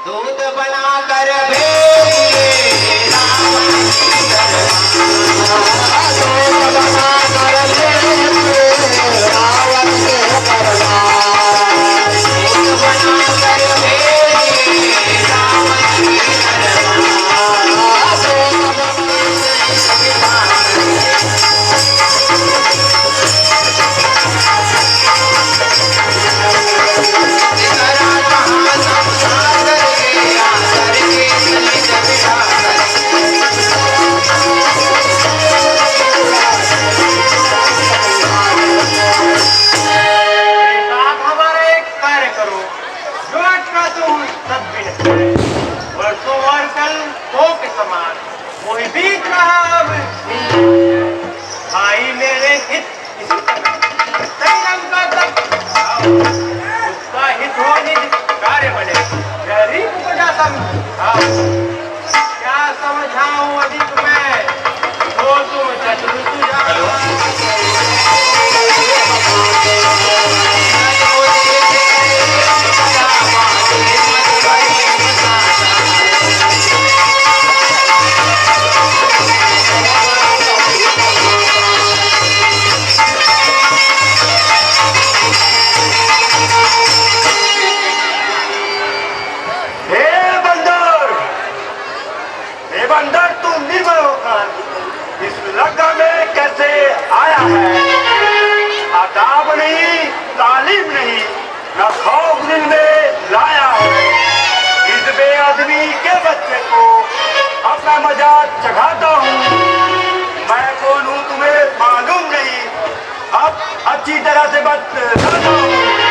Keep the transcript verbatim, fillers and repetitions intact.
दूध बनाकर भेजिए रावण की तरह। दूध बनाकर भेजिए रावण के दरबार। दूध बनाकर भेजिए रावण की तरह। दूध बनाकर एक साथ हमारा एक कार्य करो, जो अटका तुम सब बिन करे। वर्षों और कल हो के समान, वही बीत रहा अब। भाई मेरे हित इसी तरह, सही रंग का तप, उसका हित हो निज कार्य बने, गरीब को जा समझाओ। क्या समझाऊं अधिक मैं, हो तुम चतुर सुजान। हे बंदर, हे बंदर, तू निर्भय होकर इस लंका में कैसे आया है? अदाब नहीं, तालीम नहीं, न खौफ दिल में लाया है। इस बेअदबी के बच्चे को अब मैं मजा चखाता हूँ। मैं कौन हूँ तुम्हें मालूम नहीं, अब अच्छी तरह से बतलाता हूँ।